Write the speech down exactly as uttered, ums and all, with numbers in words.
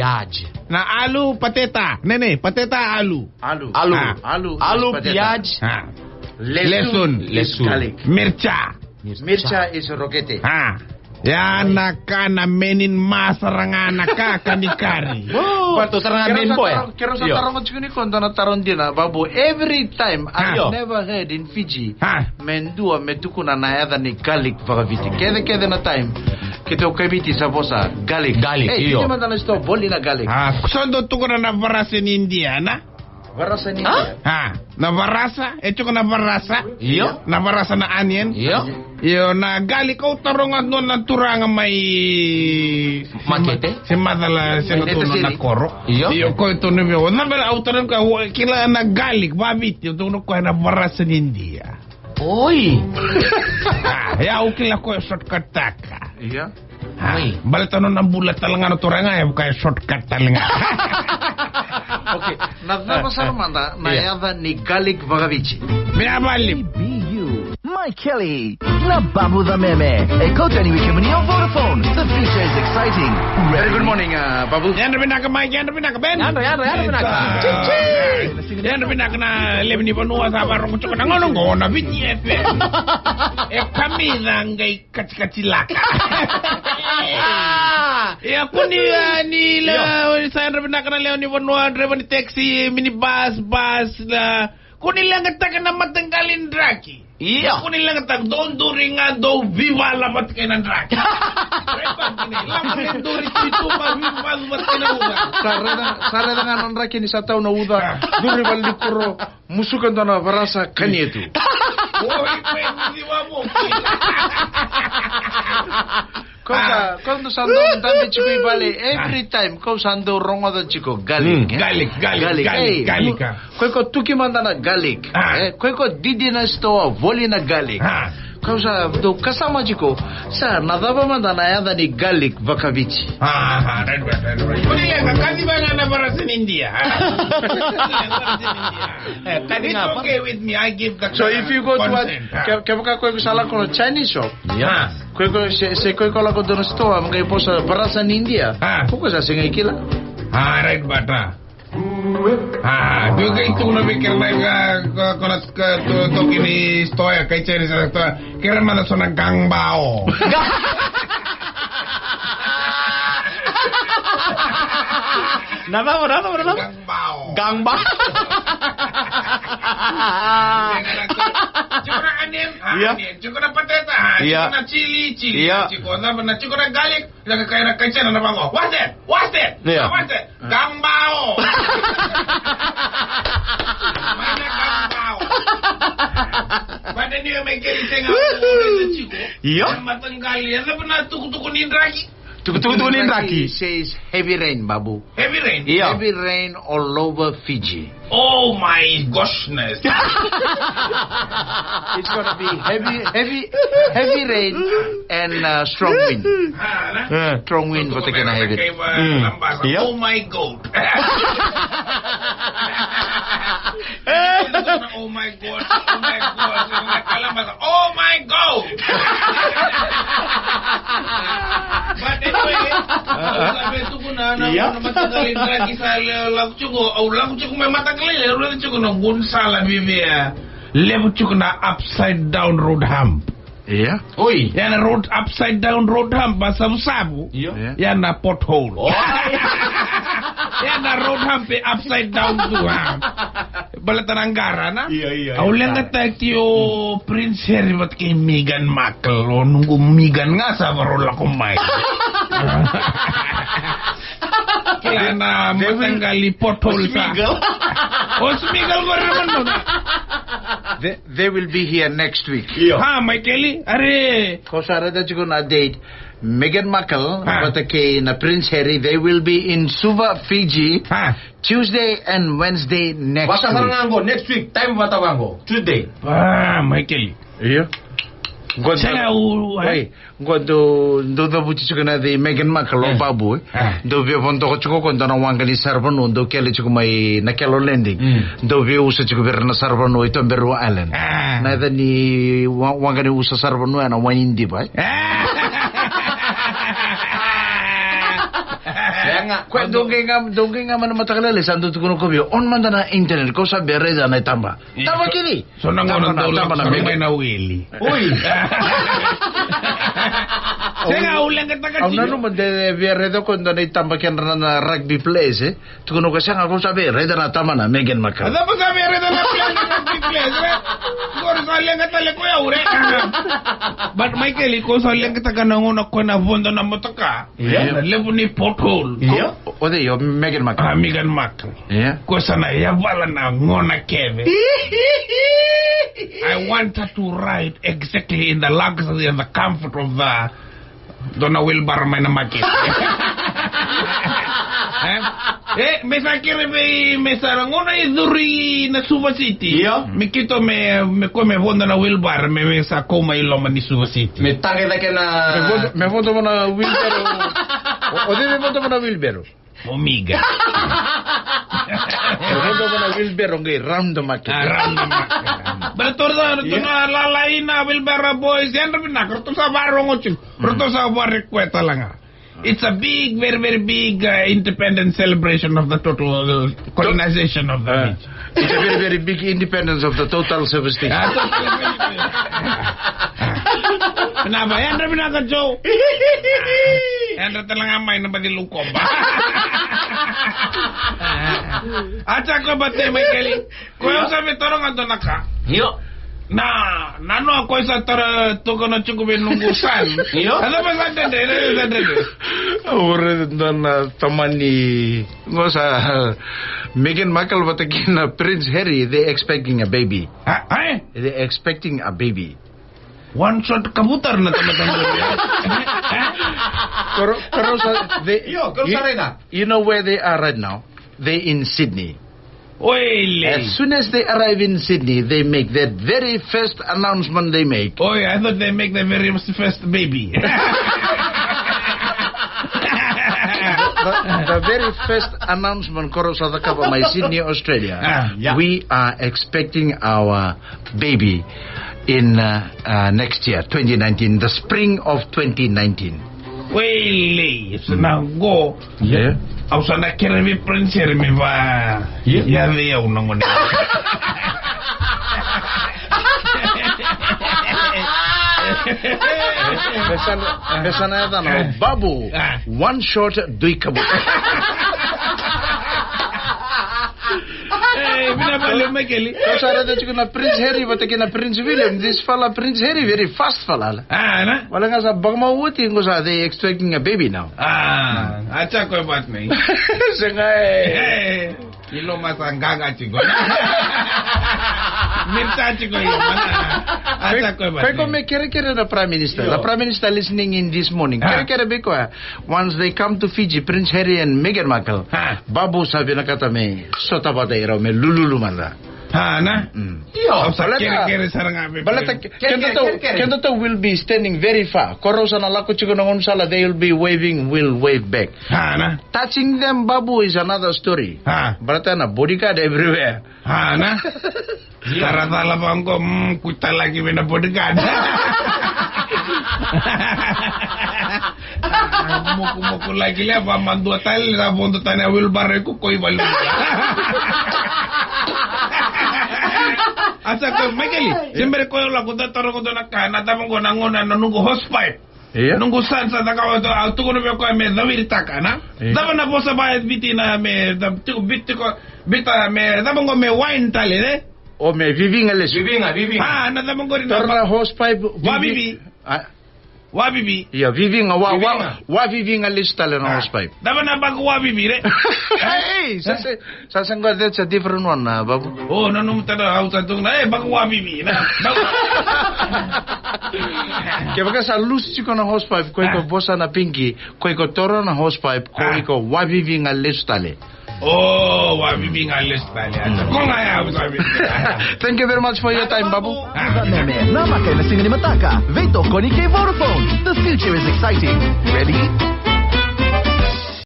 Piaj. Na alu, pateta. Nei, nei, pateta, alu. Alu. Alu. Ah. Alu is pateta. Piaj. Ah. Lesun. Lesun is garlic. Mircha. Mircha is rokete. Ah. Ya na ka na menin masaranga na ka ka ni kari. Wow. Balto saranga men boy. Kero sa taronga tiko ni ko dona taron dina, Babu. Every time, I've never heard in Fiji. Ha. Me dua me tukuna na yaca ni garlic vakaviti. Kece kece na time keitou kaiviti sa vosa garlic. Garlic, io. Hey, Fiji mada na sitoa voli na garlic. Ah, so dou tukuna na varasa ni India, na? Varasa ni India. Ah, na varasa, e tiko na varasa. Io. Na varasa na onion. Io. Io, na garlic au taroga dua na turaga mai makete. Se macala, se na tuna na koro. Io. Io, ko e tuna vei au. Na bera au taroga ka, kila na garlic, vaviti, au taroga ko na varasa ni India. Oi. Ah, ya, au kila ko e shortcut taka. Ia. Ah, oi. Baleta nona bula tale ga na turaga, e vaka e shortcut tale ga. Okay. Na cava sara mada na yaca ni garlic vakaviti? Me a vale. B U. Mai Kelly, na Babu Cameme. E kauta yani vei kemuni o Vodafone. The future is exciting. Very good morning, uh, Babu. Yadra vinaka, Mike, yadra vinaka, Ben. Yadra, yadra, yadra vinaka. Ah, yadra vinaka na lewe ni vanua sa vakarorogo tiko na gauna qo na Viti F M. E kamica qai katikatilaka. Ia, kua ni, ah, ni la, sa yadra vinaka na lewe ni vanua, draiva ni taxi, minibus, bus, la. Kua ni leqataka na mataqali draki. Ia. Kua ni leqataka, dou duri ga, dou veivala vata kei na draki. Lako ni duri tu i tuba, veivala vata kei na uca. Sa raica, sa raica ga na draki ni sa tau na uca. Ah. Duri valenikuro, musuka dua na varasa, kania tu. Oi, pe ni vavo. Kau sa, kau sa dau dabe tiko i vale every time, kau sa dau rogoca tiko garlic, eh? Garlic, garlic, garlic, garlic, eh, garlic, ah. Ko iko tuki mada na garlic, eh? Ko iko didi na sitoa, voli na garlic. Ah. Kau sa dau kasama tiko, sa na cava mada na yaca ni garlic vakaviti? Ah, ah, right, right, right, right. Kua ni leqa, kaci vaka na varasa ni India, ah. Kua ni leqa, varasa ni India. Eh, kaci ga, it's okay with me, I give the consent, ah. So if you go to a, ke, kevaka ko iko sa lako na Chinese shop, yeah. Ko iko se, se ko iko lako dua na sitoa, me qai vosa varasa ni India. Ah. Ko iko sa sega ni kila. Ah, right, but, ah. Ah, dua qai tukuna vei kere na ka, ka, ka na ka, tu, toki ni sitoa, kai Chinese sitoa. Kere mada so na gangbao. Na cava, na cava, na cava? Gangbao. Gangbao. Tiko na onion, ah, onion. Tiko na pateta, ah, tiko na chili, chili. Tiko na, na tiko na garlic, na ka, na ka, na ka, na vaqo. What's that? What's that? What's that? Gangbao. Mana gangbao. But anyway, mai keri sega o raica tiko. Io. Na mataqali, e cava na tukutuku ni draki? Tukutuku ni draki. Says heavy rain, Babu. Heavy rain? Io. Heavy rain all over Fiji. Oh my goshness. It's gonna be heavy, heavy, heavy rain and, uh, strong wind. Ah, na? Eh. Strong wind, vata kei na heavy. Io. Oh my God. Oh my God. Oh my God. Oh my God. But anyway, au sa via tukuna na, na mataqali draki sa lako tiko, au lako tiko mai mataqali, au lako tiko na gunsala vivia. Levu tiko na upside down road hump. Ia. Oi. Ia na road, upside down road hump, ba savusavu. Io. Ia na pothole. Oh. Ia na road hump e upside down tu, ha. Baleta na qara, na? Io, io, io. Au leqataki o Prince Harry vata kei Meghan Markle, o noqu Meghan ga sa varau lako mai. Kila na mataqali pothole sa. O Smeagol. O Smeagol qori na manumanu. They, they will be here next week. Io. Ha, Michael, are. Ko sa raica tiko na date. Meghan Markle vata kei na Prince Harry, they will be in Suva, Fiji, Tuesday and Wednesday next week. Vata sara ga qo, next week, time vata vaqo, Tuesday. Ah, Michael. Io. Qo sega dau, u, oi, qo dau, dau cavuti tiko na yaca i Meghan Markle, o Babu, e. Ah. Dau via vodoka tiko qo dua na waqa ni saravanua, dau kele tiko mai Nakelo Landing. Mm. Dau via usa tiko vei ira na saravanua i Toberua Island. Ah. Na yaca ni wa-, waqa ni usa saravanua ya na Wainidiva, e. Ah. Sega. Koya dou qai ga, dou qai ga mai na mataka lailai sa dou tukuna ko vei au, on mada na internet, ko sa via raica na itaba. Taba kece. So na gauna dou lako mai na wili. Oi. Sega, au leqataka tiko. Au nanuma de via raica ko dua na itaba kedra na rugby players, e. Tukuna ko sega, ko sa via raica na tama na Meghan Markle. A cava sa via raica na player na rugby players, re? Ko sa leqa tale ko yau, re. But Michael, ko sa leqataka na gauna ko na vodo na motoka. Ia. Na levu ni pothole. Ia. O, o cei, o Meghan Markle? A, Meghan Markle. Ia. Ko sa na yavala na gona kece. I want her to ride exactly in the luxury and the comfort of the dua na wheelbarrow mai na market. E? E, me sa kere vei, me sa ra gona i curu i na Suva City. Io. Me kito me, me ko me vodo na wheelbarrow, me, me sa ko mai loma ni Suva City. Me taqe cake na. Me vodo, me vodo mo na wheelbarrow. O, o cei me vodo mo na wheelbarrow? O Miga. Me vodo mo na wheelbarrow qai round the market. A, round the market. Bara tora sa, io, tora na lalai na wheelbarrow boys, yadra vinaka, ratou sa varogo tiko. Ratou sa varequeta laga. It's a big, very, very big, uh, independent celebration of the total, uh, colonization of the beach. It's a very, very big independence of the Total service station. Ah, Total service station. Na ba, yadra vinaka Joe. Yadra tale ga mai na baci lukoba. Acha ko bate mai keli. Ko yau sa me toro ga dua na ka. Io. Na, na no ko sa toro toko na chuku be nungu san. Io. Ada ba sa dede, sa dede. Ore dua na tamani. Qo sa Meghan Markle vata kei na Prince Harry, they expecting a baby. Ah, eh? They expecting a baby. One shot kabutar na tamata. Koro, koro sa, they, io, koro sa rena. You know where they are right now? They in Sydney. Oile. As soon as they arrive in Sydney, they make that very first announcement they make. Oi, I thought they make the very first baby. The, the very first announcement, koro sa cakava mai Sydney, Australia. Ah, yeah. We are expecting our baby in, uh, uh, next year, twenty nineteen, the spring of twenty nineteen. Oile, sa na qo. Yeah. Au sa na kere vei Prince Harry me va. Yeah. Ia vei au na gone. Me sa na, me sa na yacana o Babu. Ah. One shot, dui kabu. Ei, vinaka vakalevu Michael. Kau sa raica tiko na Prince Harry vata kei na Prince William. This fella Prince Harry very fast fella. Ah, na? Wale ga sa baka mai oti qo sa they expecting a baby now. Ah, acha ko bat nei. Sega e. Ilo masa gaga tiko. Mirta tiko ilo masa. Acha ko bat. Ko me kerekere na Prime Minister. The Prime Minister listening in this morning. Ah. Kerekere biko. Once they come to Fiji, Prince Harry and Meghan Markle, ah, Babu sa vinakata me sota vata i rau me lululu mada. Ah, na? Mm. Io, au sa baleta, kerekere sara ga me baleta, keda tou, keda tou will be standing very far. Ko rau sa na lako tiko na gaunisala, they will be waving, will wave back. Ah, na? Touching them, Babu, is another story. Ah. Baleta na bodyguard everywhere. Ah, na? Tara cala vaqo, mm, kutalaki vei na bodyguard. Mokumoku laki lea, vamadua tale, sa vodo tani a wheelbarrow, e kukoi vale. Acha ko, Michael, se bera ko lako, da toro ko dua na ka, na cava qo na gona na noqu horse pipe. Ia. Noqu san sa cakava, au tukuna vei koya me cawiritaka, na? Ia. Cava na vosa va e Viti na me, da, tiko, Viti tiko, Viti me, cava qo me wine tale, ne? O me viviga lesu. Viviga, viviga. Ah, na cava qori na toro na horse pipe, vivi. Wa vivi. Ah. Wa vivi. Ia, viviga, wa, wa, viviga. Wa viviga lesu tale na horse pipe. Cava na baka wa vivi, re? Ei, sa, sa, Sa sega, that's a different one, uh, Babu. Oh, no, no, tada, au sa tukuna, eh, baka wa vivi, na. Kevaka sa lusi tiko na horse pipe, ko iko vosa na Pinky, ko iko toro na horse pipe, ko iko wa vivi ga lesu tale. Oh, wa vivi ga lesu tale. Ko ga ya, wa vivi. Thank you very much for your time, Babu. Meme, na maka ena siga ni mataka, veitokoni kei Vodafone. The future is exciting. Ready?